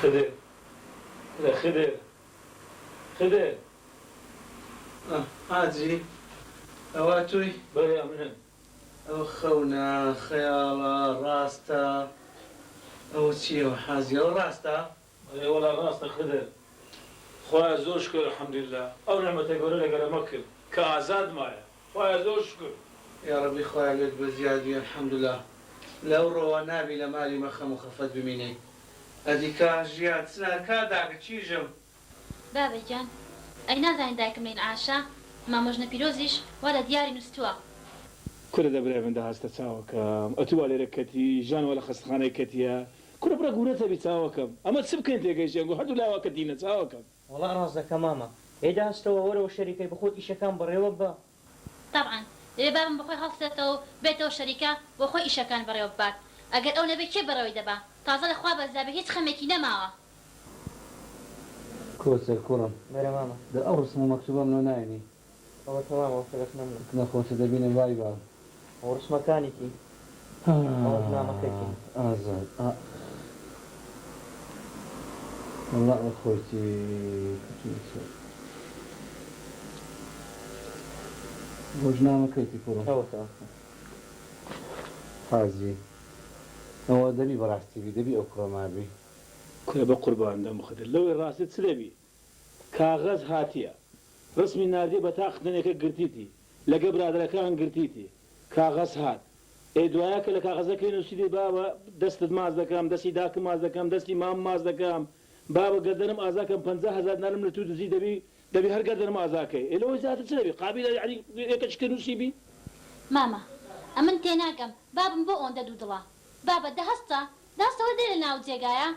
خدر کورە خدر خدر. حاجی ئەوە تۆی؟ بەلێ ئەمنم. ئەوە خەونە خەیاڵە ڕاستە ئەوە چیە حاجی ئەوە ڕاستە؟ ئەرێ وەڵا ڕاستە خدر خوایە زۆر شوکر الحمدللە ئەو نیعمەتە گەورە لەگەرەمە کرد کە ئازاد مایە خوایە زۆر شوکر. یاڕەبی خوایە لێت بەزیاد بی الحمدللە لەوڕۆوە نابی لە مالی مە خەم و خەفەت بمینی ئەدی کا ژیان چنار کا داکە چیژم. بابە گیان ئەی نازانی دایکم لە ئینعاشە مامۆژنە پیرۆزیش وا لە دیاری نوستووە. کورە دە برای من دە هەستە چاوەکەم ئەتوو وا لێرە کەتی ژان وا لە خەستەخانەی کەتیە کورە بڕە گورەتە بی چاوەکەم ئەمە چ بکەین تێگەیشتی ئەنگۆ هەردوو لاوا کەتینە چاوەکەم. وەڵا ڕاست دەکا مامە. ئێ دە هەستەوە وەرەوە شەریکەی بەخۆت ئیشەکان بەڕێوە ببە. تەبعەن دەبێ بابم بەخۆی هەڵسێتەوە و بێتەوە شەریکە بۆ خۆی ئیشەکان بەڕێوە ببات ئەگەر ئەو نەبێ کێ بەڕێوەی دەبا تازە لە خوا بەزیابێ هیچ خەمێکی نەماوە. کۆسەر کوڕم. بەرە مامە. دە ئەو ڕسم و مەکتوبەم لۆ ناینی. ئەوە تەمامە ئەو خەلەک نەمنە. نەخۆشە دەبینە بای باب. ئەوە ڕسمەکانیتی ئەوەش نامەکەتی. ئازاد ئاخ وەڵا ئەوە خۆیتی کەتووە سەر ئەوەش نامەکەیتی کوڕم. ئەوەتە ئەوەتە. حاجی ئەوە دەبی بەڕاستی بی دەبی ئەو کوڕە مابی. کورە بەقوربان دەم خدر لەوەی ڕاستت چ دەبی کاغەز هاتیە ڕسمی ناردیە بە تاق تنێکە گرتیتی لەگە برادەرەکان گرتیتی کاغەز هات ئێ دوایە کە لە کاغەزەکەی نوسیتی بابە دەستت ماچ دەکەم دەستی داکم ماچ دەکەم دەستی مامم ماچ دەکەم بابە گەردەنم ئازا کەم 50,000 دینارم لە تو دزی دەبی دەبی هەر گەردەنم ئازا کەی ئێ لەوەی زیاتر چ دەبی قابیلە یەعنی یەکەچ کە نوسیبی. مامە ئەمن تێناگەم بابم بۆ ئۆندە دوودڵە بابە دە هەستە دە هەستە وەرە دەرێ لە ناو جێگایە.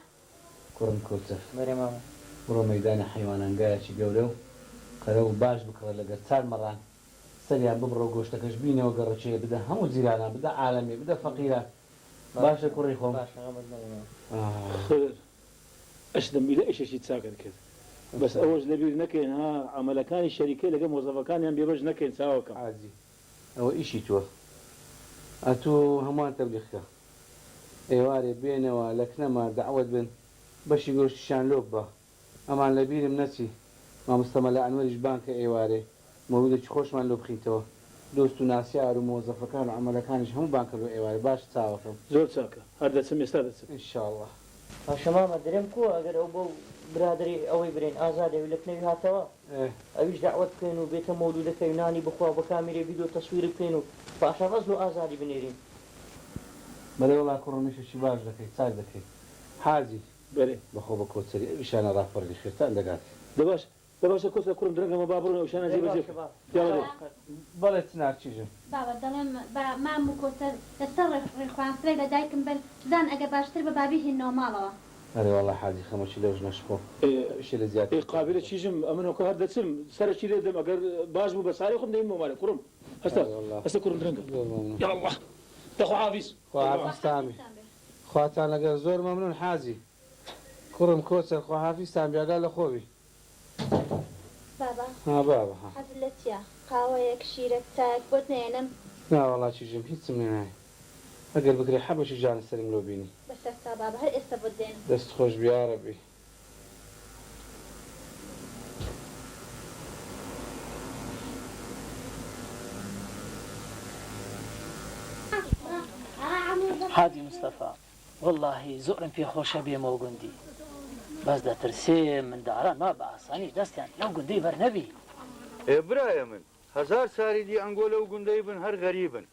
کوڕم کۆچەر. بەرێ مامە. بڕۆ مەیدانی حەیوانان گایەکی گەورە و قەرە و باش بکڕە لەگەر چار مەڕان سەریان ببڕە و گۆشتەکەش بینەوە گەڕەکێ بدە هەموو جیرانان بدە عالەمێ بدە فەقیران باشە کوڕی خۆم. باشە غەمت نەبێ مامە. خدر ئەشدەم ئیلە ئیشەکی چاکت کرد بەس ئەوەش لەبیر نەکەین ها عەمەلەکانی شەریکەی لەگە مۆزەفەکانیان بێبەش نەکەین چاوەکەم. حاجی ئەوە ئیشی تۆ ئەتوو هەمووان تەبلیغ کە. ئێوارێ بێنەوە لە کنەما دەعوەت بن بەشی گۆشتیشیان لۆ ببە ئەمان لە بیرم نەچی مامۆستا مەلا ئەنوەریش بانگ کە ئێوارێ مەولودێکی خۆشمان لۆ بخینتەوە دۆست و ناسیار و مۆزەفەکان و عەمەلەکانیش هەموو بانگ کە لۆ ئێوارێ باشە چاوەکەم. زۆر چاکە هەر دەچم ئێستا دەچم. ان شاءاللە. باشە مامە درێم کوە ئەگەر ئەو بەو برادەری ئەوەی برێن ئازاد ئەوی لە کنەوی هاتەوە ئەویش دەعوەت بکەین و بێتە مەولودەکەی و نانی بخوا و بە کامیرەی ڤیدۆ تەسویری بکەین و پاشان ڕەز لۆ ئازادی بنێرین. بەرێ وەڵا کوڕم ئیشەکی باش دەکەی چاک دەکەی حاجی. بەرێ. بەخۆ بە کۆچەری ئەویشانە ڕاپەڕینی خێرتان دەگات. دە باش دە باشە کۆچەر کوڕم درەنگە مە با بڕۆین ئەویشانە جێ بەجێ بکەین یاڵە دەی. بەڵێ چنار کیژم. بابە دەڵێم با مام و کۆچەر لە سەر ڕێ خۆیان سڵێک لە دایکم بن بزانن ئەگەر باشتر بە با بیهێننەوە ماڵەوە. ئەرێ وەڵا حاجی خەمۆکی لەو ژنەش خۆ ئێ ئەویشێ لە زیاتر ئێ قابیلە کیژم ئەمن هۆکە هەر دەچم سەرەکی لێ دەم ئەگەر باش بوو بە سارەی خۆم دەینمەوە مالێ کوڕم هەستە ئەرێ وەڵا هەستە کوڕم درەنگە زۆر مەمنون. یاڵڵا دەخواحافیز. خواحافیزتان بێ. خواتان لەگەڵ زۆر مەمنون حاجی کوڕم کۆچەر خواحافیزتان بی ئاگا لە خۆ بی. بابە ها بابە ها. حەزت لە چیە قاوەیەک شیرەک چایەک بۆت نەیەنم؟ نا وەڵا کیژم هیچم لێ نایە ئەگەر بکرێ حەبەکی ژانە سەرم لۆ بینی. بەسەرچاو بابە هەر ئێستا بۆت دێنم. دەست خۆش بی یارەبی. حاجی مستەفا، وەڵاهی زۆرم پێ خۆشە بێمەوە گوندی، بەس دەترسێم منداڵان وا بە ئاسانی دەستیان لەو گوندەی بەرنەبی. ئێ برایە من، هەزار چاری دی ئەنگۆ لەو گوندەی بن هەر غەریبن.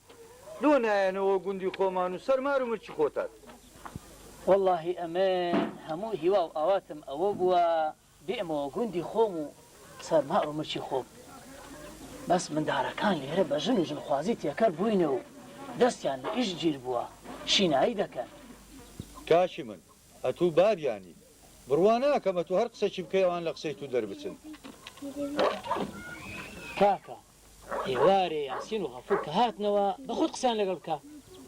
لۆ نایەنەوە گوندی خۆمان و سەر مار و مرچی خۆتان؟ وەڵاهی ئەمن هەموو هیوا و ئاواتم ئەوە بووە بێمەوە گوندی خۆم و سەر مار و مرچی خۆم. بەس مندارەکان لێرە بە ژن و ژنخوازی تێکەڵ بووینە و دەستیان لە ئیش گیر بووە، شینایی دەکەن. کاکی من، ئەتوو بابیانی. بڕوا ناکەم ئەتوو هەر قسەکی بکەی ئەوان لە قسەی توو دەربچن. کاکە، ئێوارێ یاسین و غەفور کە هاتنەوە بە خۆت قسەیان لەگەڵ بکە.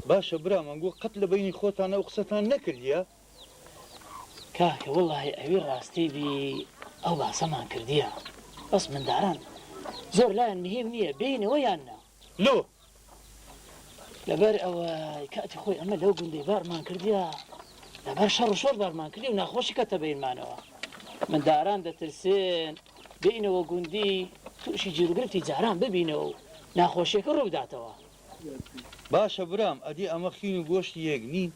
باشە برام ئەنگۆ قەت لە بەینی خۆتان ئەو قسەتان نەکردیە؟ کاکە وەڵاهی ئەوی ڕاستی بی ئەو باسەمان کردیە بەس منداران زۆر لایان مهیم نیە بێینەوە یان نا. لۆ؟ لەبەر ئەوەی کاتی خۆی ئەمە لەو گوندەی بارمان کردیە. لەبەر شەڕ و شۆڕ بارمان کردی و ناخۆشی کەتە بەینمانەوە. منداران دەترسێن بێینەوە گوندی تووشی گیروگرفتی جاران ببینەوە و ناخۆشیەکە ڕووبداتەوە. باشە برام ئەدی ئەمە خین و گۆشتی یەک نین؟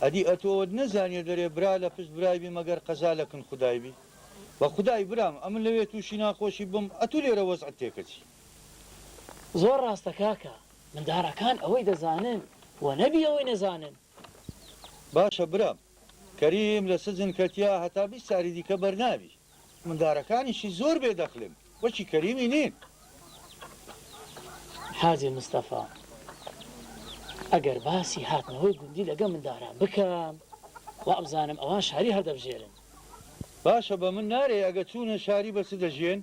ئەدی ئەتۆ ئەوەت نەزانیە دەرێ برا لە پشت برای بی مەگەر قەزا لە کن خودای بی؟ بە خودای برام ئەمن لەوێ تووشی ناخۆشی بم ئەتوو لێرە وەزعت تێکەچی. زۆر ڕاستە کاکە، مندارەکان ئەوەی دەزانن و نەبی ئەوەی نەزانن. باشە برام کەریم لە سجن کەتیە هەتا 20 ساری دیکە بەرنابی. مندارەکانیشی زۆر بێ دەخلن وەکی کەریمی نین. حاجی مستەفا، ئەگەر باسی هاتنەوەی گوندی لەگە منداران بکەم، وابزانم ئەوان شاری هەڵدەبژێرن. باشە بە من نارێ ئەگە چوونە شاری بە چ دەژیێن؟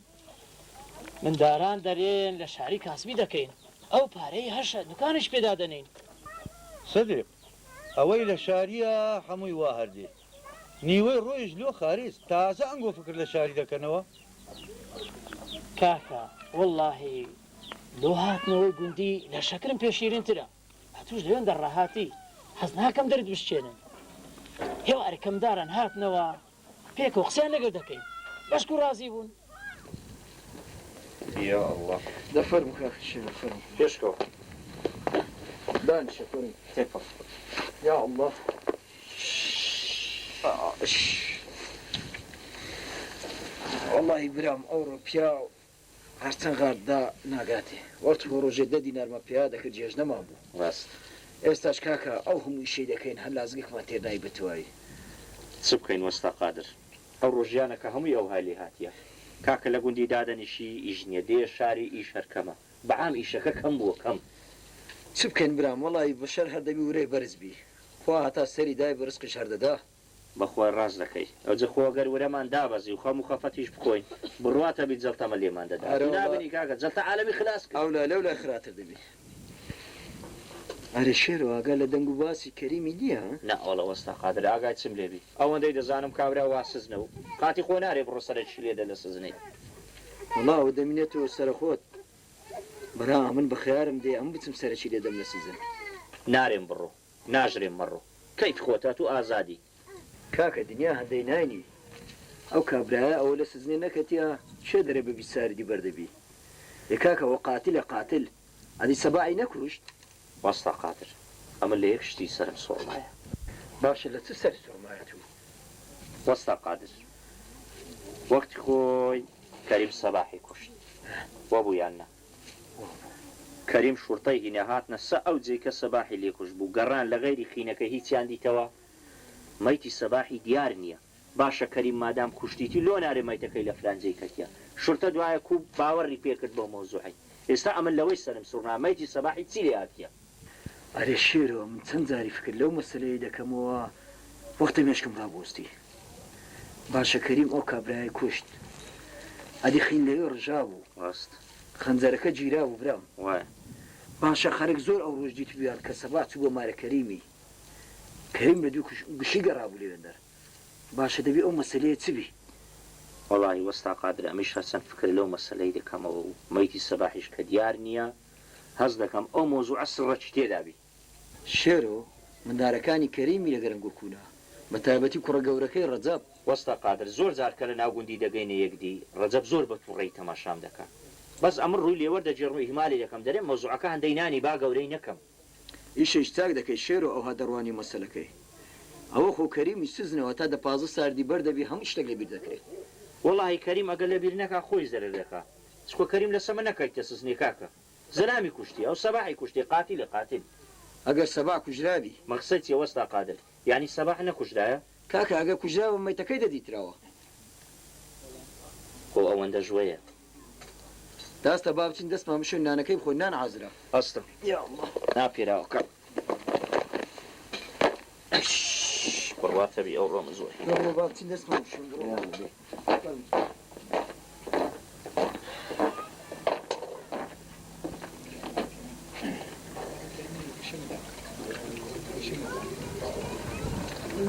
منداران دەرێن لە شاری کاسبی دەکەین، ئەو پارەی هەشە دوکانیش پێ دادەنێین. سدیق، ئەوەی لە شارییە هەمووی وا هەر دێ. نیوەی ڕۆیشت لۆ خاریج، تازە ئەنگۆ فکر لە شاری دەکەنەوە؟ کاکە وەڵاهی لۆ هاتنەوەی گوندی لە شەکرم پێ شیرینترە. ئەتوش لەوێندە ڕاهاتی، حەز ناکەم دەرت بشکێنن. هێوارێ کە منداران هاتنەوە، پێکەوە قسەیان لەگەر دەکەین. بەشکو ڕازی بوون. یا اللە. دە فەرموو کاکە شێرۆ فەرموو. پێشکەوە. دانیشە فەرموو. تێپەڕ. یا اللە. وەڵاهی برام ئەوڕۆ پیاو هەرچەند غار دا ناگاتێ. وەختی خۆ ڕۆژێ دە دینارمان پەیا دەکرد جێژنەمان بوو. ڕاست. ئێستاش کاکە ئەو هەموو ئیشەی دەکەین هەر لازگێکمان تێر نای بتوای. چ بکەین وەستا قادر. ئەوڕۆ ژیانەکە هەمووی ئەوهای لێ هاتیە. کاکە لە گوندی دادەنیشی ئیش نیە دێیە شاری ئیش هەر کەمە. بە عام ئیشەکە کەم بووە کەم. چ بکەین برام وەڵایی بەشەر هەر دەبی ورەی بەرز بی. خوا هەتا سەری دای بە ڕزقیش هەر دەدا. بەخوای ڕاست دەکەی ئەوجە خۆ گەر ورەمان دابەزی و خەم و خەفەتیش بخۆین بڕواتە بی جەڵتەمە لێمان دەدا ئەرێ ئەتوو وەڵا نابینی کاکە جەڵتە عالەمی خلاس کرد. ئەولا لەولای خراتر دەبی. ئەرێ شێرۆ ئاگا لە دەنگ و باسی کەریمی نیە ها؟ نا وەڵا وەستا قادر ئاگای چم لێ بی ئەوەندەی دەزانم کابرا وا سزنە و قاتی خۆ نارێ بڕۆ سەرەکی لێ دە لە سزنەی. وەڵا ئەوە دەمینێتەوە سەرەخۆت برا ئەمن بە خەیارم دێ ئەمن بچم سەرەکی لێ دەم لە سزن. نارێم بڕۆ ناژرێم مەڕۆ کەیف خۆتە ئەتوو ئازادی. کاکە دنیا هەندەی ناینی ئەو کابرایە ئەوە لە سجنێ نەکەتیە کێ دەرێ بە 20 ساردی بەردەبی ئێ کاکە ئەوە قاتلە قاتل ئەدی سەباعی نەکوشت؟ وەستا قادر ئەمن لە یەک شتی سەرم سوڕمایە. باشە لە چ سەرت سوڕمایە توو؟ وەستا قادر وەختی خۆی کەریم سەباحی کوشت وابوو یان نا؟ کەریم شوڕتەی هینا هاتنە سە ئەو جێی کە سەباحی لێ کوشت بوو گەڕان لە غەیری خینەکەی هیچیان دیتەوە مەیتی سەباحی دیار نیە باشە کەریم مادام کوشتیتی لۆ نارێ مەیتەکەی لە فلان جێی کەتیە شورتە دوایە کوو باوەڕی پێ کرد بەو مەوزوعەی ئێستا ئەمن لەوەی سەرم سوڕنا مەیتی سەباحی چی لێ هاتیە. ئەرێ شێرۆ من چەند جاری فکر لەو مەسەلەیە دەکەمەوە وەختە مێشکم ڕابوەستی باشە کەریم ئەو کابرایەی کوشت ئەدی خین لەوێ ڕژابوو. ڕاست. خەنجەرەکە گیرابوو برام. وایە. باشە خەرک زۆر ئەو ڕۆژ دیتبویان کە سەباح چووبوە مارە کەریمی کەریم لە دوو گوشی گەڕابوو لەوێندەر باشە دەبی ئەو مەسەلەیە چ بی؟ وەڵاهی وەستا قادر ئەمیش هەرچەند فکر لەو مەسەلەی دەکەمەوە و مەیتی سەباحیش کە دیار نییە هەست دەکەم ئەو مەوزوعە سڕەکی تێدا بی. شێرۆ، مندارەکانی کەریمی لە گەرەنگۆکوونە، بە تایبەتی کوڕە گەورەکەی ڕەجەب. وەستا قادر، زۆر جار کە لە ناو گوندی دەگەینە یەکدی، ڕەجەب زۆر بە تووڕەیی تەماشام دەکا. بەس ئەمن ڕووی لێ وەردەگێڕم و ئیهمالی دەکەم، دەرێم مەوزوعەکە هەندەی نانی با گەورەی نەکەم. ئیشەیش چاک دەکەی شێرۆ ئەوها دەڕوانی مەسەلەکەی. ئەوە خۆ کەریمیش سزنەوە تا دە 15 ساردی بەر دەبی هەموو شتەک لە بیر دەکرێ. وەڵاهی کەریم ئەگەر لە بیر نەکا خۆی زەرەر دەکا. چکۆ کەریم لە سەمە نەکەیتە سزنێ کاکە. زەلامی کوشتی ئەو سەباحی کوشتی قاتیلە قاتیل. ئەگەر سەباح کوژرابی. مەقسەد چیە وەستا قادر یانی سەباح نەکوژرایە؟ کاکە ئەگەر کوژرابا مەیتەکەی دەدیتراوە. خۆ ئەوەندەش وەیە. داستە با بچین دەستمان بشۆین نانەکەی بخۆین نان عازرە. هەستە یا اللە. نا پێراوەکە ئەش بڕواتە بی ئەوڕۆ من زۆر دە بڕۆ با بچین دەستمان بشۆین بڕۆ.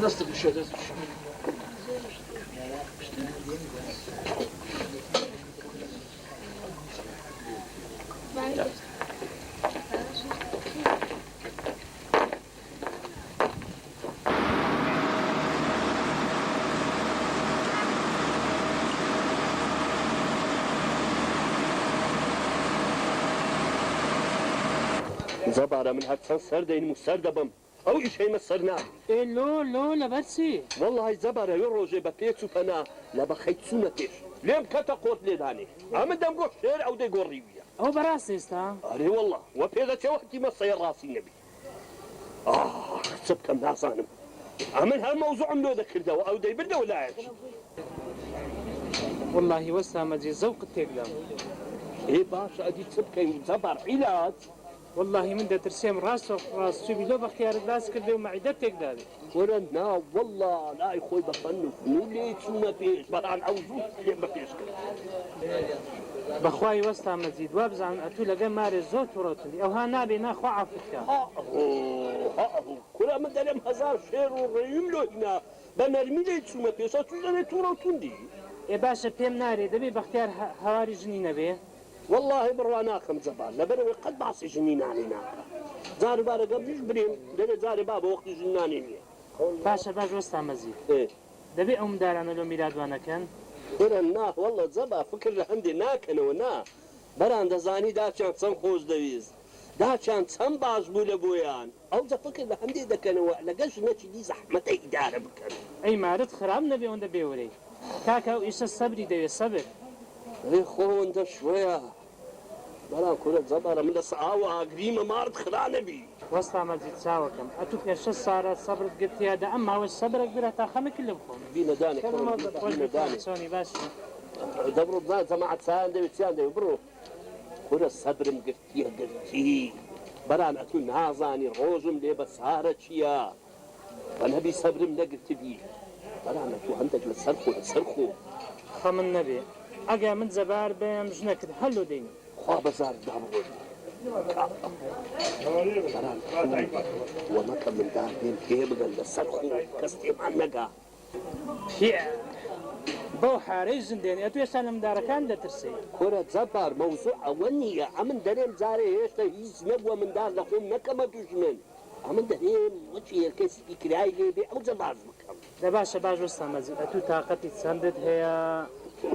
دەستت بشۆ دەست بشۆ. جەبارە من هەر چەند سەر دەینم و سەر دەبەم ئەو ئیشەی مە سەر ناگری. ئێ لۆ لۆ لەبەر چی؟ وەڵڵاهی جەبارە وێ ڕۆژێ بە پێچ و پەنا لە بەخەی چوومە پێش لێم کەتە قۆت لێدانێ ئەمن دەمگۆ شێر ئەودەی گۆڕیویە. ئەوە بەڕاستە ئێستا؟ ئەرێ وەڵڵا وە پێدەچێ وەختی مە سەیە ڕاستی نەبی. ئاخ چ بکەم نازانم ئەمن هەر مەوزوعم لۆ دەکردەوە ئەو دەیبردەوە لایەکی. وەڵاهی وەستا مەجید زەوقت تێکدام. ئێ باشە ئەدی چ بکەین جەبار عیلاج. وەڵاهی من دەترسێم ڕاست ڕاست چوبی لۆ بەختیارت باس کردێ و مەعیدەت تێکدابێ. کورە نا وەڵا لای خۆی بە فەن و فنوون لێی چوومە پێش بەڵام ئەو زوو لێم بە پێش کەوت. بەخوای وەستا مەجید وابزانم ئەتوو لەگەر مارێ زۆر توڕە و توندی ئەوها نابێ نا خوا عەفوت کا. هائهۆ هائهۆ کورە من دەرێم هەزار شێر و ڕێویم لۆ هینا بە نەرمی لێی چوومە پێش ئەتووش دەرێ توڕە و توندی. ئێ باشە پێم نارێ دەبێ بەختیار هەواری ژنی نەبێ؟ وەڵاهی بڕوا ناکەم جەبار لەبەرئەوەی قەت باسی ژنی نانی ناکا جار و بارە گەر منیش برێم دەرێ جارێ بابە وەختی ژن نانی نیە. باشە باش وەستا مەجید دەبێ ئەو مندارانە لۆ میرات وا نەکەن؟ کورە نا واللە جەبا فکر لە هەندێ ناکەنەوە نا بەران دەزانی داچیان چەند خۆش دەویست داچیان چەند باش بوو لە بۆیان ئەوجە فکر لە هەندێ دەکەنەوە لەگەر ژنەکی دی زەحمەتە ئیدارە بکەن. ئەی مارت خراپ نەبێ ئەوەندە بێ ورەی کاکە ئەو ئیشە سەبری دەوێ سەبر. ئەی خۆ ئەوەندە شوەیە بەران کورە جەبارە من لەسە ئاو ئاگریمە مارت خرا نەبی. وەستا مەجید چاوەکەم ئەتوو پێش شەش سارە سەبرت گرتیە دە ئەم ماوەش سەبرەک برە تا خەمک لێ بخۆم. بینە دانێ کوڕم خۆش بینە بی دانێ. چۆنی باشی. دە بڕۆ بزانە جەماعەت چایان دەوێ چیان دەوێ بڕۆ. کورە سەبرم گرتیە گرتی بەران ئەتوو نازانی ڕۆژم لێ بە سارە چیە بەنەبی سەبرم نەگرتبی بەران ئەتوو هەندەک لە سەر خۆ لە سەر خۆ. خەمت نەبێ ئەگە من جەبار بم ژنەکت هەر لۆ دەینم. خوا بەزارت دا بڕۆی کاکە بەران ئەتوو وە مەکە مندار بێن تێ بگەن لە سەر خۆ کەس تێمان نەگا. پیع بەو حارەی ژن دێنێ ئەتو ئێستا لە مندارەکان دەترسێی. کورە جەبار مەوزوع ئەوە نیە ئەمن دەرێم جارێ هێشتە هیچ نەبوە مندار لە خۆم نەکەمە دوژمن ئەمن دەرێم وەکی هێلکەی سپی کرای لێ بێ ئەوجە باس بکەم. دە باشە باش وەستا مەجید ئەتوو تاقەتی چەندت هەیە؟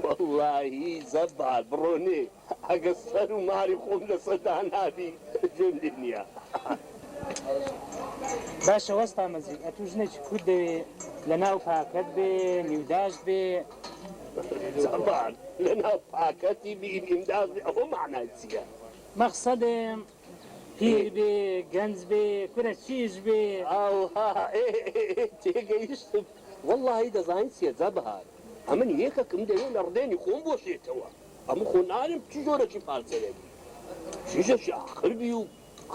وەڵاهی جەبار بڕۆ نێ ئەگەر سەر و ماری خۆم لەسەر دانابی گوێم لێ نیە. باشە وەستا مەجید ئەتوو ژنێکی کورد دەوێ لەناو پاکەت بێ نیوداشت بێ. جەبار لەناو پاکەتی بی نیوداشت بێ ئەوە مەعنای چیە؟ مەخسەدم پیر بێ گەنج بێ کورە چیش بێ. ئەوها ئێ ئێ ئێ تێگەیشتم وەڵاهی دەزانی چیە جەبار ئەمن یەکەکم دەوێ لە ڕدێنی خۆم بۆشێتەوە. ئەمە خۆ نارم چ جۆرەکی پارچەرە بی چیژەکی ئاخر بی و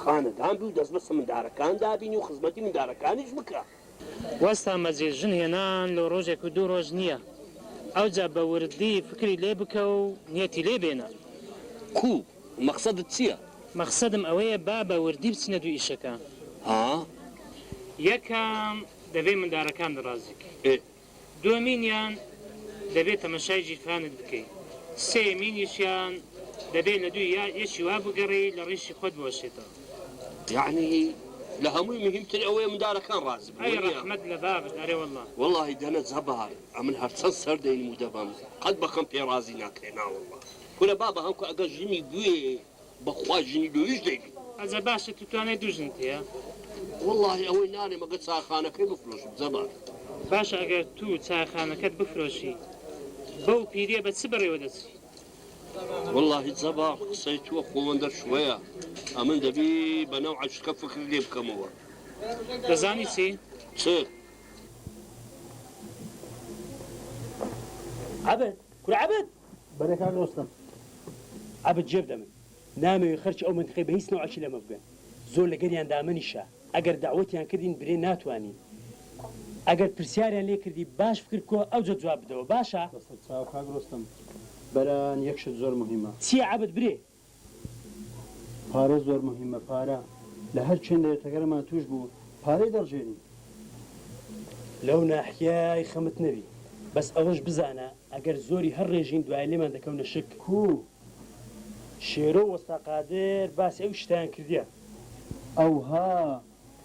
خانەدان بی و دەست بەسە مندارەکان دابینی و خزمەتی مندارەکانیش بکا. وەستا مەجید ژن هێنان لۆ ڕۆژێک و دوو ڕۆژ نییە ئەوجا بە وردی فکری لێ بکە و نیەتی لێ بێنە. کوو مەخسەدت چییە؟ مەخسەدم ئەوەیە با بە وردی بچینە دوو ئیشەکە. ها؟ یەکەم دەبێ مندارەکانت ڕازی کەی. ئێ. دووەمینیان دەبێ تەمەشای گیرفانت بکەی، سێیەمینیشیان دەبێ لە دووی یەکی وا بگەڕێی لە ڕیشی خۆت بوەشێتەوە. یەعنی لە هەمووی مهیمتر ئەوەیە مندارەکان ڕازی بن ئەی وەنیە؟ ڕەحمەت لە بابت ئەرێ وەڵا. وەڵاهی دەنە جەبار ئەمن هەرچەند سەر دەینم و دەبەم قەت بەخەم پێ ڕازی ناکرێ ناوەڵا کورە بابە هەمکو ئەگەر ژنی بوێ بەخوا ژنی لۆیش دەیبی. ئەجە باشە تو توانای دوو ژنت هەیە؟ وەڵاهی ئەوەی نانێم ئەگەر چایخانەکەی بفرۆشم جەبار. باشە ئەگەر تو چایخانەکەت بفرۆشی بەو پیریە بە چ بەڕێوە دەچی؟ وەڵاهی جەبار قسەی تۆ خۆوەندە شوەیە ئەمن دەبی بە نەوعە شکە فکر لێ بکەمەوە. دەزانی چی؟ چ؟ عەبد کورە عەبد! بەرێ کاک ڕۆستەم. عەبد جێ بدە من. نامەوێ خەرکی ئەو مەنتیقەی بە هیچ نەوعەکی لەمە بگەن. زۆر لەگەریان دامەنیشە. ئەگەر دەعوەتیان کردین برێ ناتوانین. ئەگەر پرسیاریان لێ کردی باش فکر بکەوە ئەوجە جواب بدەوە باشە؟ بەسەر چاو کاک ڕۆستەم. بەران یەک شت زۆر موهیمە. چیە عەبد برێ؟ پارە زۆر موهیمە پارە. لە هەر چێندێ تەگەرەمان توش بوو پارەی دەڕژێنین. لەو ناحیەی خەمت نەبی. بەس ئەوەش بزانە ئەگەر زۆری هەر ڕێژین دوایە لێمان دەکەونە شک. کوو؟ شێرۆ و وەستا قادر باسی ئەو شتەیان کردیە. ئەوها!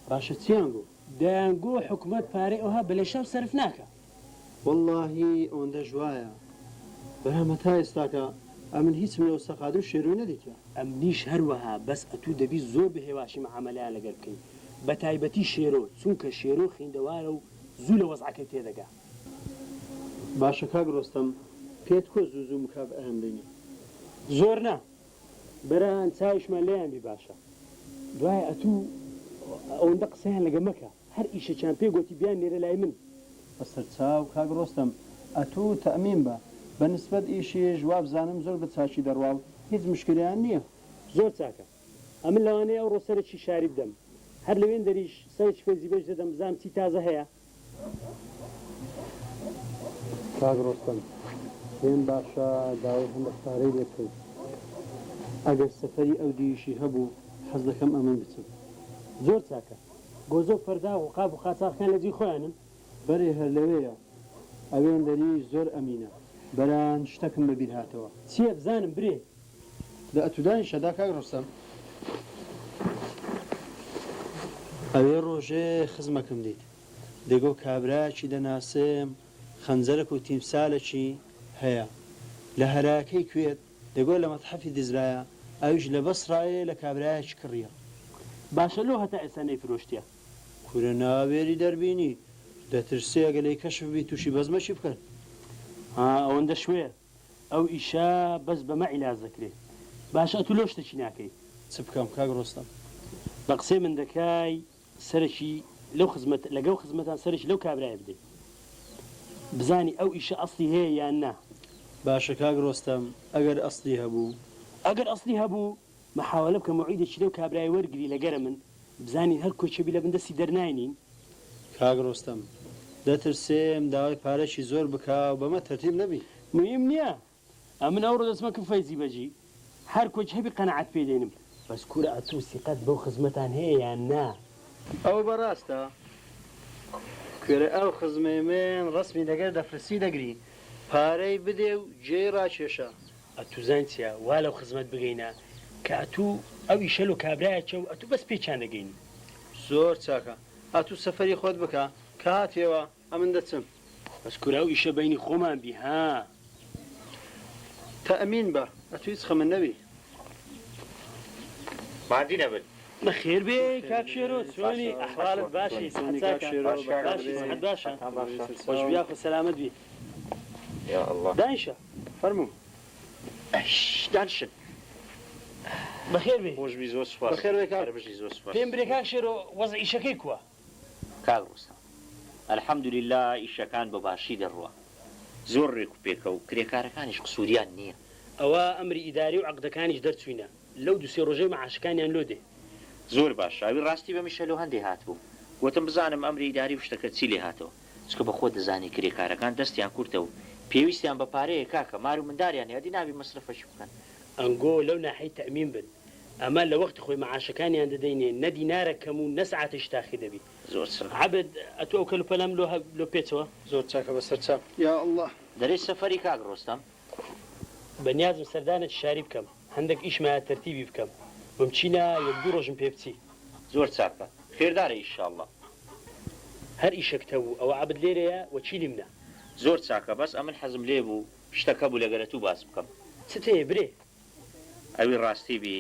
باشە چیان گۆ؟ دەیان گۆ حکومەت پارەی ئەوها بە لێشاو سەرف ناکا. وەڵڵاهی ئەوەندەش وایە برام هەتا ئێستاکە. ئەمن هیچم لە وەستا قادر و شێرۆی نەدیتیە. ئەمنیش هەروەها بەس ئەتوو دەبی زۆر بە هێواشی معامەلەیان لەگەر بکەی بە تایبەتی شێرۆ چونکە شێرۆ خیندەوارە و زوو لە وەزعەکەی تێدەگا. باشە کاک ڕۆستەم پێت کوە زوو زوو مکافئەیان بینی. زۆر نا بەران چاویشمان لێیان بی باشە دوایە ئەتوو ئەوەندە قسەیان لەگە مەکە هەر ئیشەکیان پێ گۆتی بیان نێرە لای من. بەسەرچاو کاک ڕۆستەم ئەتوو تەئمین بە، بە نسبەت ئیشیش وابزانم زۆر بە چاکی دەڕواو هیچ مشکلەیان نیە. زۆر چاکە ئەمن لەوانەیە ئەوڕۆ سەرێکی شاری بدەم هەر لەوێندەریش سەرێکی فەیزی بەیش دەدەم بزانم چی تازە هەیە. کاک ڕۆستەم پێم باشە داوای هەندەک پارەی لێ بکەی ئەگەر سەفەری ئەو دیویشی هەبوو حەز دەکەم ئەمن بچم. زۆر چاکە. گۆزە و پەرداغ و قاپ و قاچاغەکان لە جێی خۆیانن؟ بەرێ هەر لەوێیە. ئەوێندەریش زۆر ئەمینە. بەران شتەکم بە بیر هاتەوە. چییە بزانم برێ؟ دە ئەتوو دانیشە دا کاک ڕۆستەم. ئەوێ ڕۆژێ خزمەکم دیت. دەگۆ کابرایەکی دەناسم خەنجەرەک و تیمسالەکی هەیە لە هەراکەی کوێت دەگۆ لە مەتحەفی دزرایە ئەویش لە بەسڕایێ لە کابرایەکی کڕیە. باشە لۆ هەتا ئێستا نەیفرۆشتیە؟ کورە ناوێری دەربینی دەترسێ ئەگەر لێی کەشف بی توشی بەزمەکی بکەن. ها ئەوەندە شوێ ئەو ئیشە بەس بەمە عیلاج دەکرێ. باشە ئەتوو لۆ شتەکی ناکەی؟ چ بکەم کاک ڕۆستەم؟ بە قسەی من دەکای سەرەکی لەو خزمەت لەگەو خزمەتان سەرەکی لەو کابرایە بدەی بزانی ئەو ئیشە ئەسڵی هەیە یان نا. باشە کاک ڕۆستەم ئەگەر ئەسڵی هەبوو؟ ئەگەر ئەسڵی هەبوو محاوەلە بکە مەوعیدێکی لەو کابرایە وەرگری لەگەرە من بزانین هەر کۆچێ بی لەبن دەستی دەرناینین. کاک ڕۆستەم دەترسێم داوای پارەکی زۆر بکا و بەمە تەرتیب نەبی. مهم نیە ئەمن ئەوڕۆ دەچمە کن فەیزی بەجی هەر کۆچ هەبی قەناعەت پێ دێنم. بەس کورە ئەتوو سیقەت بەو خزمەتان هەیە یان نا؟ ئەوە بەڕاستە کوێرە ئەو خزمەی من ڕەسمی لەگەر دەفرسی دەگری پارەی بدێ و جێی ڕاکێشە. ئەتوو زانی چیە وا لەو خزمەت بگەینە کە ئەتوو ئەو ئیشە لۆ کابرایەکە و ئەتوو بەس پێکیان دەگەینی. زۆر چاکە ئەتوو سەفەری خۆت بکە کە هاتیەوە ئەمن دەچم. بەس کورە ئەو ئیشە بەینی خۆمان بی ها. تەئمین بە ئەتوو هیچ خەمت نەبی. ماندی نەبن. بەخێر بێی کاک شێرۆ چۆنی ئەحواڵت باشی سحەت چاکە باشی سحەت باشە خۆش بی یاخۆ سەلامەت بی دانیشە فەرموو. ئەش دانیشن. بەخێر بێی. خۆش بی زۆر سوپاس. بەخێر بێی کاک. بژی زۆر سوپاس. پێم برێ کاک شێرۆ وەزعی ئیشەکەی کوە؟ کاک ڕۆستەم الحمدللە ئیشەکان بە باشی دەڕوا زۆر ڕێک و پێکە و کرێکارەکانیش قسوریان نیە. ئەوە ئەمری ئیداری و عەقدەکانیش دەرچوینە لەو دوو سێ ڕۆژەی مەعاشەکانیان لۆ دێ. زۆر باشە ئەوی ڕاستی بەمیشە لۆ هەندێ هاتبووم گۆتم بزانم ئەمری ئیداری و شتەکە چی لێ هاتەوە چونکە بە خۆت دەزانی کرێکارەکان دەستیان کورتە و پێویستیان بە پارەیە کاکە مار و منداریان هەیە ئەدی نابی مەسرەفەکی بکەن. ئەنگۆ لەو ناحەی تەئمین بن ئەمە لە وەختی خۆی مەعاشەکانیان دەدەینێ نە دینارەک کەم و نە سەعاتێکیش تاخیر دەبی. زۆر چاکە. عەبد ئەتوو ئەو کەلوپەلەم لۆ هە لۆ پێچەوە. زۆر چاکە بەسەر چاو. یا اللە. دەرێی سەفەری کاک ڕۆستەم؟ بە نیازم سەردانێکی شاری بکەم هەندەک ئیش مایە تەرتیبی بکەم ممچینە یەک دوو ڕۆژم پێ بچی. زۆر چاکە خێردارە ئیشاڵڵا. هەر ئیشەکت هەبوو ئەوە عەبد لێرەیە وەکیلی منە. زۆر چاکە بەس ئەمن حەزم لێ بوو شتەک هەبوو لەگەر ئەتوو باس بکەم. چت هەیە برێ؟ ئەوی ڕاستی بی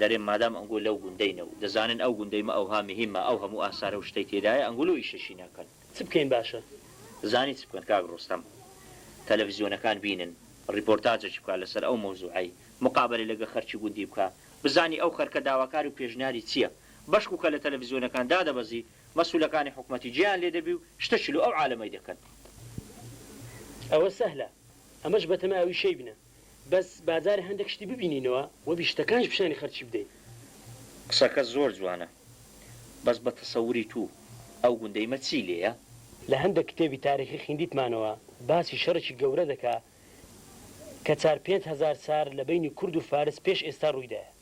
دەرێم مادام ئەنگۆ لەو گوندەینە و دەزانن ئەو گوندەی مە ئەوها مهیمە ئەو هەموو ئاسارە و شتەی تێدایە ئەنگۆ لۆ ئیشەشی ناکەن. چ بکەین باشە؟ زانی چ بکەن کاک ڕۆستەم تەلەفزیۆنەکان بینن ڕیپۆرتاجەکی بکا لەسەر ئەو مەوزوعەی مقابەلەی لەگە خەرکی گوندی بکا بزانی ئەو خەرکە داواکار و پێشنیاری چیە بەشکو کە لە تەلەفزیۆنەکان دادەبەزی مەسولەکانی حکومەتی جێیان لێ دەبی و شتەکی لۆ ئەو عالەمەی دەکەن. ئەوە سەهلە ئەمەش بەتەمای ئەوی شەی بنە بەس با جارێ هەندەک شتی ببینینەوە وەبی شتەکانیش پیشانی خەرکی بدەین. قسەکەت زۆر جوانە بەس بە تەسەوری توو ئەو گوندەی مە چی لێیە؟ لە هەندەک کتێبی تاریخی خیندیتمانەوە باسی شەڕێکی گەورە دەکا کە چار 5000 سار لە بەینی کورد و فارس پێش ئێستا ڕوویدایە.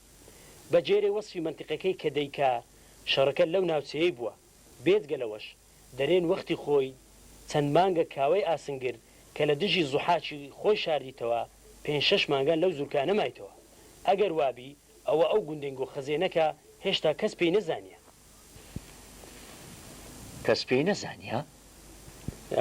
بە جێرێ وەسفی مەنتیقەکەی کە دەیکا شەڕەکە لەو ناوچەیەی بووە. بێجگە لەوەش دەرێن وەختی خۆی چەند مانگە کاوەی ئاسنگر کە لە دژی زوحاکی خۆی شاردیتەوە پێنج شەش مانگان لەو زورکانە مایتەوە. ئەگەر وابی ئەوە ئەو گوندەنگۆ خەزێنەکە هێشتا کەس پێی نەزانیە. کەس پێی نەزانیە؟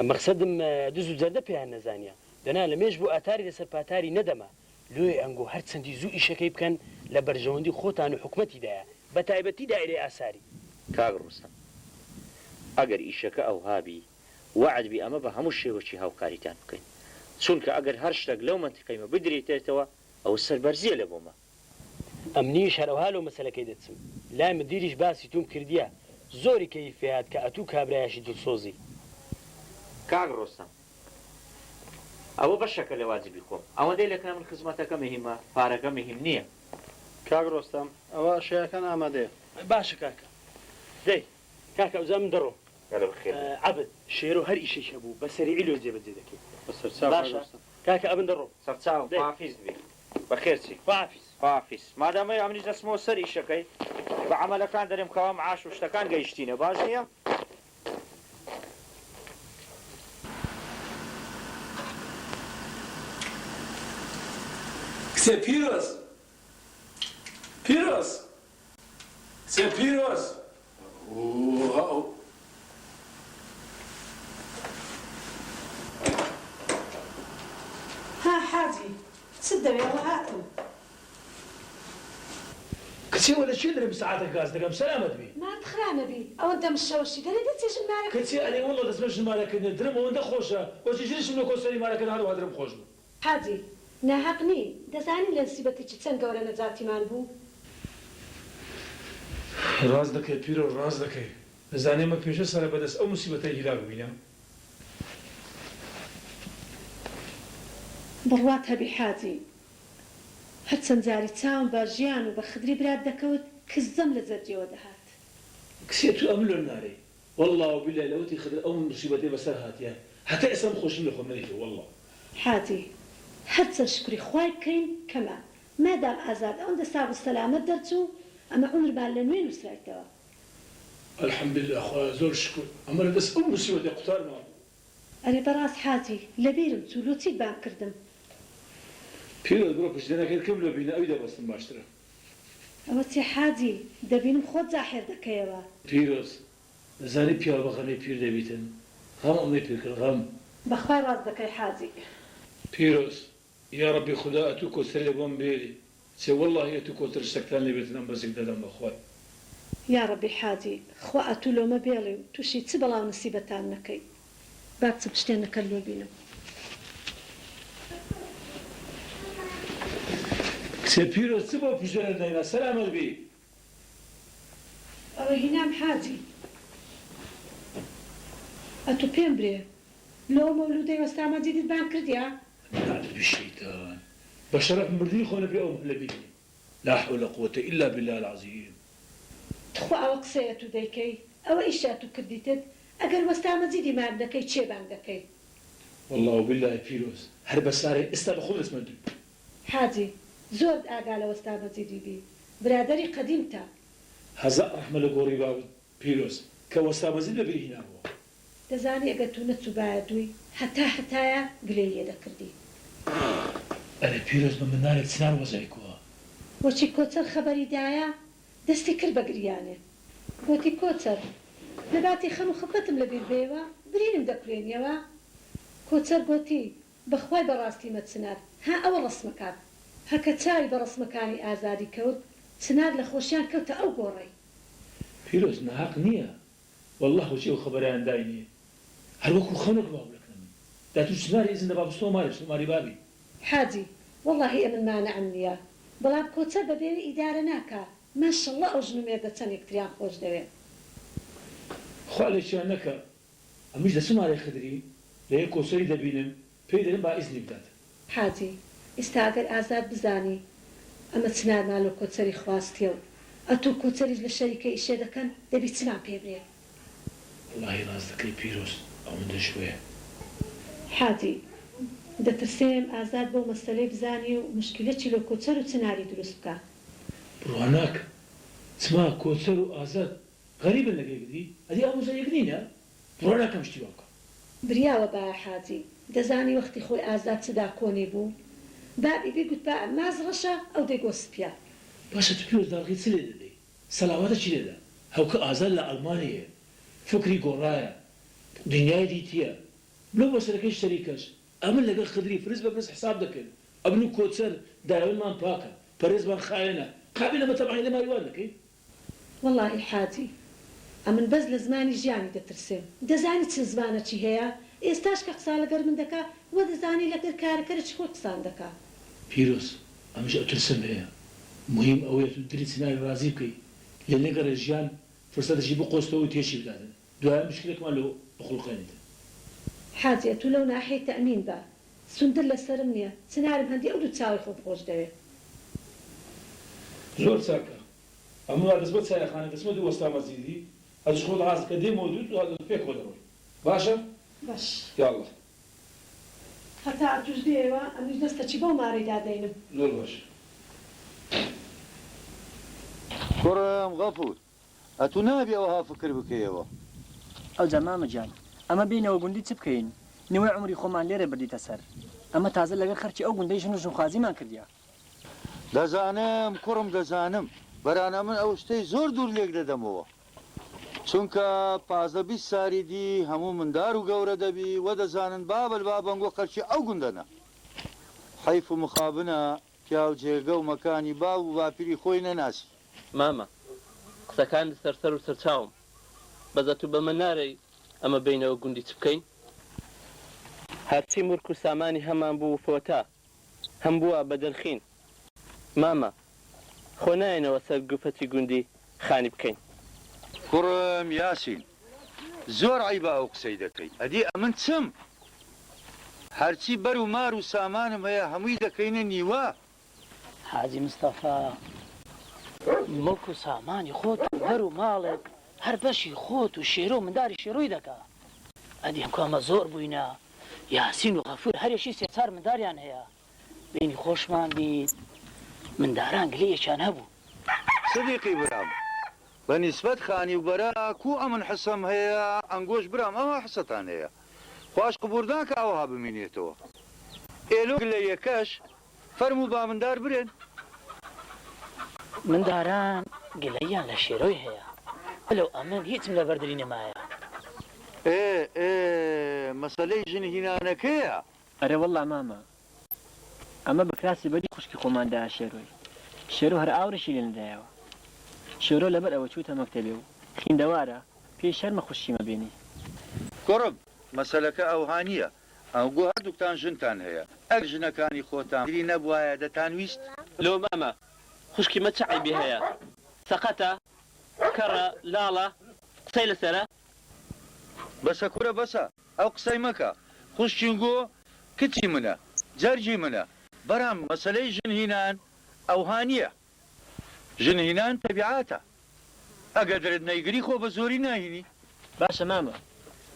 مەخسەدم دز و جەردە پێیان نەزانیە. دەنا لە مێژ بوو ئاتاری لەسەر پاتاری نەدەما. لۆیە ئەنگۆ هەر چەندی زوو ئیشەکەی بکەن لە بەرژەوەندی خۆتان و حکومەتیدایە بە تایبەتی دائیرەی ئاساری. کاک ڕۆستەم ئەگەر ئیشەکە ئەوها بی وەعد بی ئەمە بە هەموو شێوەکی هاوکاریتان بکەین چونکە ئەگەر هەر شتەک لەو مەنتیقەیمە بدریتێتەوە ئەوە سەربەرزیە لە بۆمە. ئەمنیش هەرەوها لۆ مەسەلەکەی دەچم لای مدیریش باسی توم کردیە زۆری کەیف پێ هات کە ئەتوو کابرایەشی دڵسۆزی. کاک ڕۆستەم ئەوە بەشەکە لە واجبی خۆم ئەوەندەی لەکنا من خزمەتەکە مهیمە پارەکە مهیم نیە. کاک ڕۆستەم ئەوە ئەشیاکان ئامادەیە. باشە کاکە دەی کاکە ئەوجا من دەڕۆم. بەلێ بەخێر بێی. عەبد شێرۆ هەر ئیشێکی هەبوو بە سەریعی لۆ جێبەجێ دەکەی. بەسەرچاو کاک باشە ڕۆستەم. کاکە ئەمن دەڕۆم. سەرچاوم دەی. خواحافیزت بی. بەخێر چی. خواحافیز. خواحافیز. مادامەی ئەمنیش دەچمەوە سەر ئیشەکەی بە عەمەلەکان دەرێم کەوا معاش و شتەکان گەیشتینە باش نیە؟ کچێ پیرۆز پیرۆز کچێ پیرۆز ئەو. ها حاجی چت دەوێ ئەوە هاتم. کچێ وە لە کوێ درم سەعاتە گاز دەکەم سەلامەت بی. مارت خرا نەبی ئەوەندە مشەوەشی دەرێ دەچێ ژن مارە کچێ کردنی. ئەرێ وەڵا دەچمە ژن مارە کردنێ درم ئەوەندە خۆشە وەچی ژنیشم لە کۆسەری مارە کردن هەروەها درم خۆش بوو. حاجی، ناهەق نی، دەزانی لە نسیبەتێکی چەند گەورە نەجاتیمان بوو. ڕاست دەکەی پیرۆ ڕاست دەکەی دەزانی ئەمە پێشە سەرە بەدەست ئەو موسیبەتەی هیلاک بووینە. بڕوات هەبی حاجی، هەر چەند جاری چاوم بە ژیان و بە خدری برات دەکەوت، کزەم لە جەرگیەوە دەهات. کچێ تو ئەمن لۆ نارێی وەڵڵا و بیللای لەوەتی خدر ئەو موسیبەتەی بەسەر هاتیە هەتا ئێستا من خۆشیم لە خۆم نەدیتوە وەڵڵا. حاجی، هەر چەند شوکری خوای بکەین کەمە، مادام ئازاد ئەوەندە ساغ و سەلامەت دەرچوو، ئەمە عومرمان لە نوێ نووسرایتەوە. الحمدللە خوایە زۆر شوکر ئەمە لە دەست ئەو موسیبەتەی قوتارمان بوو. ئەرێ بەڕاست حاجی لەبیرم چوو لۆ چیت بانگ کردم؟ پیرۆز بڕۆ پشتێنەکەت کەم لۆ بینە ئەوی دەبەستم باشترە. ئەوە چیە حاجی دەبینم خۆت جاحێر دەکەیەوە. پیرۆز دەزانی پیاو بە غەمێ پیر دەبیتن غەم ئەمەی پیر کرد غەم. بەخوای ڕاست دەکەی حاجی. پیرۆز یاڕەبی خودا ئەتوو کۆچەری لە بۆم بێری چێ وەڵاهی ئەتوو کۆچەر شتەکتان لێ بێتن ئەم بەزیک دەدەم بەخوای. یاڕەبی حاجی خوا ئەتوو لۆمە بێڵی و توشی چ بەڵاو نسیبەتان نەکەی با بچم پشتێنەکەت لۆ بینم. کچێ پیرۆز چ بۆ پشتێنەت نەهێنا سەلامەت بی. ئەوە هینام حاجی ئەتوو پێم برێ لۆ مەولودەی وەستا مەجیدت بانگ کردیا؟ نەعلەت بی شەیتان بە شەرەف مردنی خۆ نەبێ ئەوم لە بیر نیە لا حول قوە الا باللە العظیم. تخوا ئەوە قسەیە ئەتوو دەیکەی ئەوە ئیشە ئەتوو کردیتت ئەگەر وەستا مەجیدی مارد نەکەی کێ بانگ دەکەی. وەڵا و بیللەهی پیرۆز هەر بە سارەی ئێستا بە خۆم دەچمە دووی. حاجی زۆرت ئاگا لە وەستا مەجیدی بی برادەری قەدیمتە. هەزار ڕەحمە لە گۆڕی بابت پیرۆز کە وەستا مەجید بە بیر هینابووە. دەزانی ئەگەر تۆ نەچووبایە دووی هەتا هەتایە گلەی لێ دەکردی. ئەرێ پیرۆز بە منارێک چنار وەزعی کووە؟ وەچی کۆچەر خەبەری دایە دەستی کرد بە گریانێ. گۆتی کۆچەر لە باتی خەم و خفەتم لە بیر بێیەوە برینم دەکولێنیەوە؟ کۆچەر گۆتی بە خوای بە ڕاستی مە چنار ها ئەوە ڕەسمەکات. هەکە چاوی بە ڕەسمەکانی ئازادی کەوت چنار لە خۆشیان کەوتە ئەو گۆڕەی. پیرۆز ناهەق نیە واللە وەچی ئەو خەبەرەیان داینێ هەر وەکو خەونێک وابوو لەکنە من دا توش چناری ئیزن دەبا بچمەوە مارێ بچمە ماری بابی. حاجی، وەڵاهی ئەمن مانعم نیە بەڵام کۆچەر بە بێوی ئیدارە ناکا ماشەڵڵا ئەو ژن و مێردە چەند یەکتریان خۆش دەوێ. خوا لێکیان نەکا ئەمنیش دەچم مارێ خدری لەوێ کۆچەری دەبینم پێی دەرێم با ئیزنی بدات. حاجی، ئیستا ئەگەر ئازاد بزانی ئەمە چنارمان لۆ کۆچەری خواستیە و ئەتوو کۆچەریش لە شەریکە ئیشێ دەکەن دەبی چمان پێ برێ. وەڵاهی ڕاست دەکەی پیرۆز ئەوەندەش وەیە. حاجی، دەترسێم ئازاد بەو مەسەلەی بزانی و موشکیلەکی لۆ کۆچەر و چناری دروست بکا. بڕوا ناکەم چما کۆچەر و ئازاد غەریبن لەگەل یەکدری ئەدی ئامۆزا یەک نینە بڕوا ناکەم شتی وا بکا. بریاوە بایە حاجی دەزانی وەختی خۆی ئازاد چ داکۆنی بوو بابی بیگوتبا ماز ڕەشە ئەو دەیگۆ سپیە. باشە تو پیرۆز داڵغی چ لێ دەدەی سەلاواتە چی لێدا هەوکە ئازاد لە ئەڵمانیە فکری گۆڕایە دنیای دیتیە لۆ مەسەلەکەی شەریکەش ئەمن لەگەڵ خدری فرس بە فرس حساب دەکەین. ئەمن و کۆچەر داوێنمان پاکە، پەرێزمان خاوێنە، قابیل ئەمە تەماحی لە ماریوان دەکەین؟ وەڵاهی حاجی ئەمن بەس لە زمانی ژیانی دەترسێم دەزانی چ زمانەکی هەیە ئێستاش کە قسا لەگەر من دەکا وە دەزانی لەگەر کارەکەرەکی خۆی قسان دەکا. پیرۆز ئەمنیش ئەو ترسەم هەیە موهیم ئەوەیە تو دلی چناری ڕازی بکەی لێ نەگەڕێ ژیان فرسەتەکی بقۆزتەوە و تێکی بداتن دوایە مشکلەکمان لۆ بخوڵقێنیتن. حاجی ئەتوو لەو ناحیەی تەئمین بە سوندت لەسەرم نیە چنارم هەندی ئەو دوو چاوەی خۆم خۆش دەوێ. زۆر چاکە ئەمن وا دەچمە چایەخانە دەچمە دوو وەستا مەجیدی ئەتوش خۆت عازکە دێمەوە دوو پێکەوە دەڕۆین باشە؟ باش. یاڵڵا. هەتا ئەتوش دێیەوە ئەمنیش دەستەکی بەو مارەی دادەینم. زۆر باشە. کوڕم غەفور ئەتوو نابی ئەوها فکر بکەیەوە. ئەوجا مامە گیان ئەمە بێینەوە گوندی چ بکەین نیوەی عومری خۆمان لێرە بردیتە سەر ئەمە تازە لەگەر خەرکی ئەو گوندەی ژن و ژنخوازیمان کردیە. دەزانم کوڕم دەزانم بەران ئەمن ئەو شتەی زۆر دوور لێک دەدەمەوە چونکە 15 20 ساری دی هەموو مندار و گەورە دەبی وە دەزانن بابل بابەنگۆ خەرکی ئەو گوندەنە حەیف و مخابنە پیاو جێگە و مەکانی باو و باپیری خۆی نەناسی. مامە قسەکانت سەر سەر و سەرچاوم بەس ئەتوو بەمە نارێی ئەمە بێینەوە گوندی چ بکەین؟ هەرچی مورک و سامانی هەمان بوو فۆتا هەم بووە بە دەرخین مامە خۆ نایەنەوە سەر گوپەچی گوندی خانی بکەین. کوڕم یاسین زۆر عەیبە ئەو قسەی دەکەی ئەدی ئەمن چم هەرچی بەر و مار و سامانم هەیە هەمووی دەکەینە نیوە. حاجی مستەفا موڵک و سامانی خۆت و بەر و ماڵت هەر بەشی خۆت و شێرۆ و منداری شێرۆی دەکا ئەدی هەمکو ئەمە زۆر بووینە یاسین و غەفور هەرێکی سێ چار منداریان هەیە بینی خۆشمان بیت منداران گلەیەکیان هەبوو. سدیقی برام بە نیسبەت خانی و بەرا کوو ئەمن حسەم هەیە ئەنگۆش برام ئەوها حسەتان هەیە خواش قبور ناکا ئەوها بمینێتەوە ئێ لۆ گلەیەکەش فەرموو با مندار برێن. منداران گلەییان لە شێرۆی هەیە وەلەو ئەمن هیچم لەبەر دلی نەمایە. ئێ ئێ مەسەلەی ژن هینانەکەیە. ئەرێ وەڵڵا مامە ئەمە بە کراسی بەری خوشکی خۆمان دایە شێرۆی شێرۆ هەر ئاوڕیشی لێ نەدایەوە شێرۆ لەبەر ئەوە چووتە مەکتەبێ و خیندەوارە پێی شەرمە خوشکی مە بێنی. کوڕم مەسەلەکە ئەوها نییە ئەنگۆ هەردووکتان ژنتان هەیە ئەگەر ژنەکانی خۆتان دری نەبوایە دەتانویست؟ لۆ مامە خوشکی مە چ عەیبی هەیە سەقەتە کەڕە لاڵە قسەی لەسەرە. بەسە کورە بەسە ئەو قسەی مەکە خوشکینگۆ کچی منە جەرگی منە بەرام مەسەلەی ژن هینان ئەوها نیە ژن هینان تەبیعاتە ئەگە درت نەیگری خۆ بە زۆری ناهینی. باشە مامە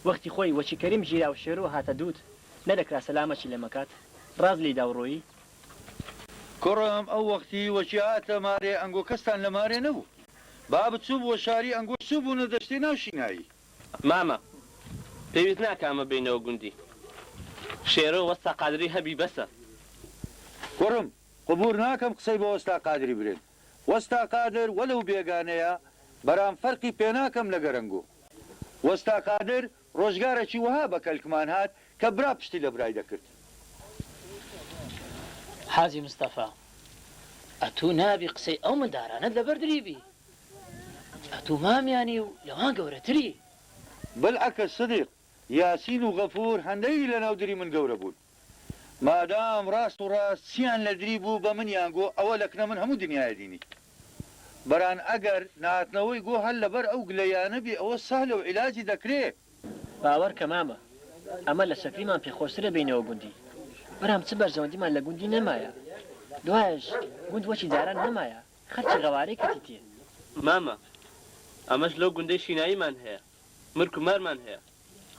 وەختی خۆی وەچی کەریم گیرا و شێرۆ هاتە دووت نەدەکرا سەلامەکی لە مەکات ڕاز لێی دا و ڕۆیی؟ کوڕم ئەو وەختی وەچی هاتە مارێ ئەنگۆ کەستان لە مارێ نەبوو بابت چووبووە شاری ئەنگۆش چووبوونە دەشتێ ناو شینایی. مامە پێویست ناکا ئەمە بێینەوە گوندی شێرۆ وەستا قادری هەبی بەسە. کوڕم قبور ناکەم قسەی بە وەستا قادری برێن وەستا قادر وەلەو بێگانەیە بەرام فەرقی پێناکەم لە گەرەنگۆ وەستا قادر ڕۆژگارەکی وەها بە کەلکمان هات کە برا پشتی لە برای دەکرد. حاجی مستەفا ئەتوو نابی قسەی ئەو مندارانەت لەبەر دریبی ئەتوو مامیانی و لەوان گەورەتری. بلعکس سدیق، یاسین و غەفور هەندەی لەناو دری من گەورە بوون. مادام ڕاست و ڕاست چیان لە دری بوو بە منیان گۆ ئەوە لەکنە من هەموو دنیایە دینی. بەران ئەگەر نەهاتنەوەی گۆ هەر لەبەر ئەو گلەیانە بی ئەوە سەهلە و عیلاجی دەکرێ. باوەر کە مامە ئەمە لە شەکریمان پێ خۆشترە بێینەوە گوندی. برام چ بەرژەوەندیمان لە گوندی نەمایە. دوایەش گوند وەکی جاران نەمایە. خەرکی غەوارەی کەتی تێ. مامە ئەمەش لەو گوندەی شیناییمان هەیە مرک و مارمان هەیە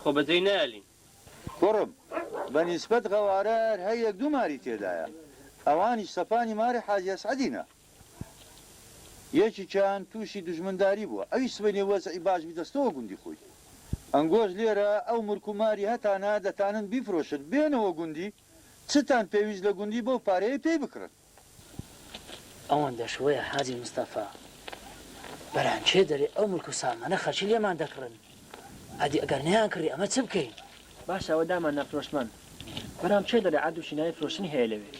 خۆ بەجێی نایەلین. کوڕم بە نیسبەت غەوارە هەر یەک دوو ماری تێدایە ئەوانیش سەپانی ماری حاجی ئەسعەدینە یەکیکیان تووشی دوژمنداری بووە ئەویش سبەینێ وەزعی باش بی دەستەوە گوندی خۆی ئەنگۆش لێرە ئەو مرک و ماری هەتانە دەتانن بیفرۆشن بێنەوە گوندی چتان پێویست لە گوندی بەو پارەیە پێی بکڕن. ئەوەندەش وەیە حاجی مستەفا بەران کێ دەرێ ئەو ملک و سامانە خەرکی لێمان دەکڕن ئەدی ئەگەر نەیان کڕی ئەمە چ بکەین؟ باشە ئەوە دامان نەفرۆشتمان برام کێ دەرێ عەرد و شینایی فرۆشتنی هەیە لەوێ.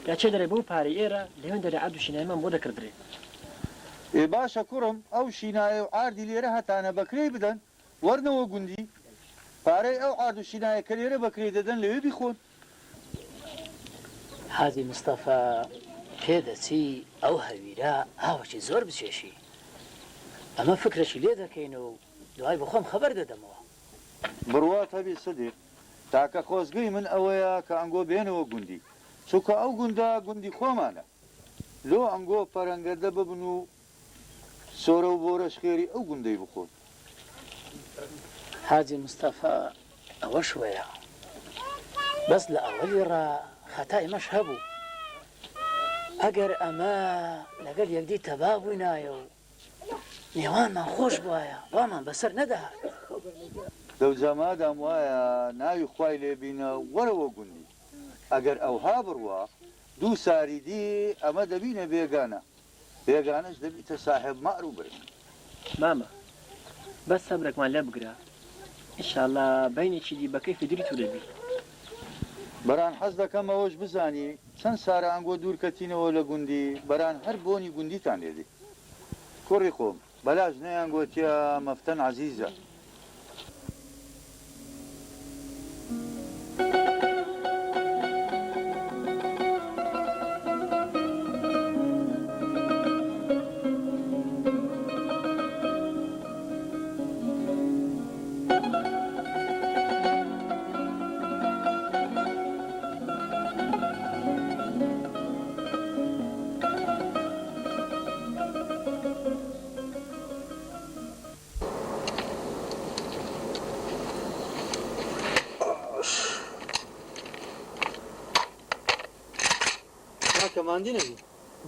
جا چێ دەرێ بەو پارەی ئێرە لەوێندەرێ عەرد و شینایمان بۆ دەکڕدرێ. ئێ باشە کوڕم ئەو شینایە و عاردی لێرە هەتانە بە کرێی بدەن وەرنەوە گوندی پارەی ئەو عارد و شینایە کە لێرە بە کرێی دەدەن لەوێ بیخۆن. حاجی مستەفا پێدەچی ئەو هەویرە ئاوەکی زۆر بچێشی. ئەمە فکرەکی لێ دەکەین و دوای بە خۆم خەبەر دەدەمەوە. بڕوات هەبی سدیق، تاکە خۆزگەی من ئەوەیە کە ئەنگۆ بێنەوە گوندی، چونکە ئەو گوندە گوندی خۆمانە. لۆ ئەنگۆ پەرەنگەردە ببن و سۆرە و بۆرەش خێری ئەو گوندەی بخۆن. حاجی مستەفا ئەوەش وەیە. بەس لە ئەوەلی ڕا خەتای مەش هەبوو. ئەگەر ئەمە لەگەل یەکدی تەبا بووینایە و نێوانمان خۆش بوایە وامان بەسەر نەدەهات. دەوجا مادام وایە ناوی خوای لێ بینە وەرەوە گوندی. ئەگەر ئەوها بڕوا دوو ساری دی ئەمە دەبینە بێگانە. بێگانەش دەبیتە ساحێب مار و برک. مامە بەس سەبرەکمان لێ بگرە ئیشاڵا بەینێکی دی بە کەیفی دری تو دەبی. بەران حەز دەکەم ئەوەش بزانی چەند سارە ئەنگۆ دوور کەتینەوە لە گوندی بەران هەر بۆنی گوندیتان لێ دێ کوڕی خۆم بەلاش نەیان گۆتیە مەفتەن عەزیزە. کاکە ماندی نەبی.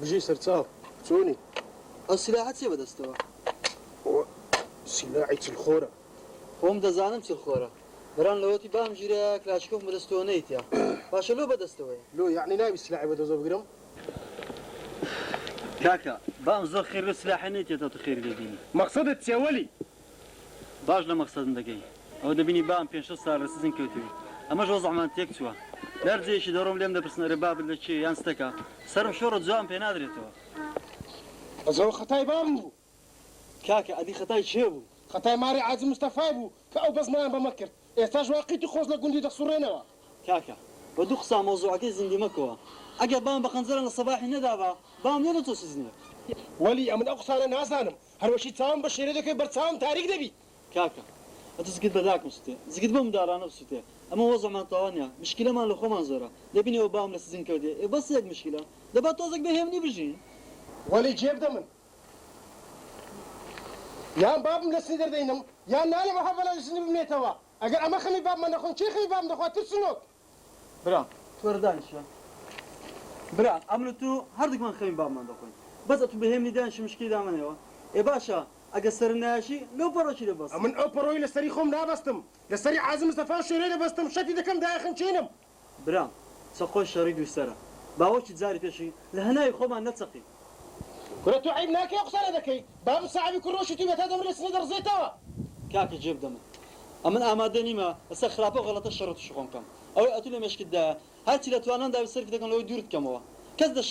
بژی سەرچاو چۆنی؟ ئەو سیلاحە چیە بەدەستەوە؟ ئەوە سیلاحی چلخۆرە. خۆم دەزانم چلخۆرە. برام لەوەتی بام ژیرە کلاشکۆفم بەدەستەوە نەیتە. باشە لۆ بەدەستەوەیە؟ لۆ یەعنی نابی سیلاحی بەدەستەوە بگرم؟ کاکە بام زۆر خێر لەو سلاحە نەیتێتەوە تو خێری دەبینی. مەقسەدت چیە وەلی؟ باش لە مەقسەدم دەگەی. ئەوە دەبینی بام پێنج شەش ساڵ لە سجن کەوتووی. ئەمەش وەزعمان تێک چووە. لە هەر جێیەکی دەڕۆم لێم دەپرسن ئەرێ بابت لە کێیە یان ستەکە. سەرم شۆڕە جوابم پێ نادرێتەوە. بەس ئەوە خەتای بابم بوو. کاکە ئەدی خەتای کێ بوو؟ خەتای ماری عاجز مستەفای بوو کە ئەو بەزمەیان بەمە کرد. ئێستاش وا قیت و قۆز لە گوندی دەسوڕێنەوە. کاکە بە دوو قسە مەوزوعەکەی زیندی مەکەوە. ئەگەر بام بە خەنجەران لە سەباحی نەدابا بام نەدەچۆ سجنێ. وەلی ئەمن ئەو قسانە نازانم. هەروەکی چاوم بە شێرێ دەکەوێ بەرچاوم تاریک دەبی. کاکە ئەتو زگت بە داکم سوتێ زگت بەو منداڵانە بسوتێ ئەمە وەزعمان تەواو نیە مشکیلەمان لە خۆمان زۆرە دەبینی ئەوە باوم لە سجن کەوتیە ئێ بەس یەک مشکیلە دەبا تۆزێک بە هێمنی بژین. وەلی جێ بدە من یان بابم لە سنی دەردەینم یان نالێم ئەو هەڤالە لە سنی بمنێتەوە ئەگەر ئەمە خەمی بابمە نەخۆن کێ خەمی بابم دەخوا ترسنۆک. برام تۆ هەر دانیشە برا ئەمن و تو هەردووکمان خەمی بابمان دەخۆین بەس ئەتو بە هێمنی دانیشە مشکیلەی دامەنێوە ئێ باشە ئەگەر سەرت نایەشی لەو پەڕۆکی دەبەستم. ئەمن ئەو پەڕۆی لە سەری خۆم نابەستم لە سەری عازم مستەفا و شێرۆی دەبەستم شەتی دەکەم دایەخنکێنم. برام چەقۆی شەڕی دووسەرە با وەکی جاری پێشی لە هەناوی خۆمان نەچەقین. کورە تۆ عەیب ناکەی ئەو قسانە دەکەی بابم ساحێبی کوڕ ڕۆشی توی بێ تا دەمرێ سنە دەڕزێتەوە. کاکە گوێ بدە من ئەمن ئامادە نیمە لەسەر خراپە و غەڵەتە شەڕ توشی خۆم کەم ئەوەی ئەتو لە مێشکت دایە هەرچی لە توانام دابێ سەرفی دەکەم لەوەی دوورت کەمەوە کەس لە شەڕ.